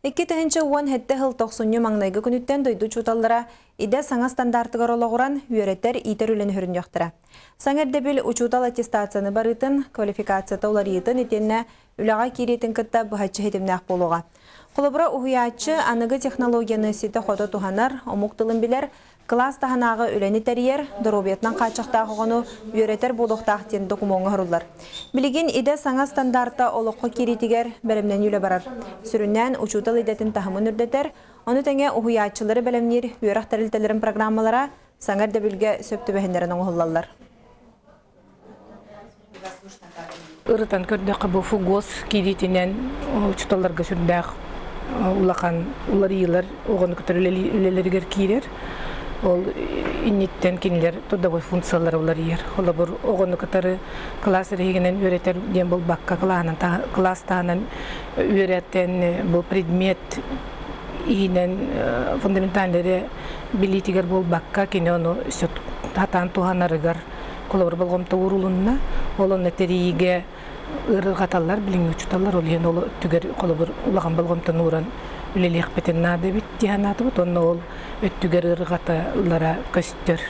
2017 сыл тохсунньу маҥнайгы күнүттэн дойду учууталлара идэ саҥа стандартыгар олоҕуран үөрэтэр, иитэр үлэни хөрүннүөхтэрэ. Саҥа ирдэбил учуутал аттестацияны барыытын, квалификацията уларыйыытын итиэннэ үлэҕэ киириитин кытта быһаччы ситимнээх буолуоҕа. Холобура, уһуйааччы аныгы технологияны ситэ-хото туһанар, омук тылын билэр, кылаас таһынааҕы үлэни тэрийэр, доруобуйатынан хааччахтаах оҕону үөрэтэр буолуохтаах диэн докумуоҥҥа суруллар. Билигин идэ саҥа стандарта олоххо киириитигэр бэлэмнэнии үлэ барар. Сүрүннээн учуутал идэтин таһымын үрдэтэр, ону тэҥэ уһуйааччылары бэлэмниир үөрэх тэрилтэлэрин программалара саҥа ирдэбилгэ сөп түбэһиннэрэн оҥоһуллаллар. Ырытан көрдөххө, бу ФГОС киириитинэн учууталларга сүрдээх улахан уларыйыылар оҕону кытары үлэлэригэр киирэр. Ол инниттэн кинилэр трудовой функциялара уларыйар. Холобур, оҕону кытары кылаас эрэһигинэн үөрэтэр диэн буолбакка, кылаас таһынан үөрэтэн бу предмет иһинэн фундаментальнай билиитигэр буолбакка, кини ону сатаан туһанарыгар холобур болҕомто уурулунна. Ол онно тэрийиигэ ыарырҕаталлар, билиҥҥи учууталлар ол иһин ол өттүгэр холобур улахан болҕомтону ууран үлэлиэхпитин наада эбит дии санаатыбыт. Онно ол өттүгэр ыарырҕаталлара көстөр.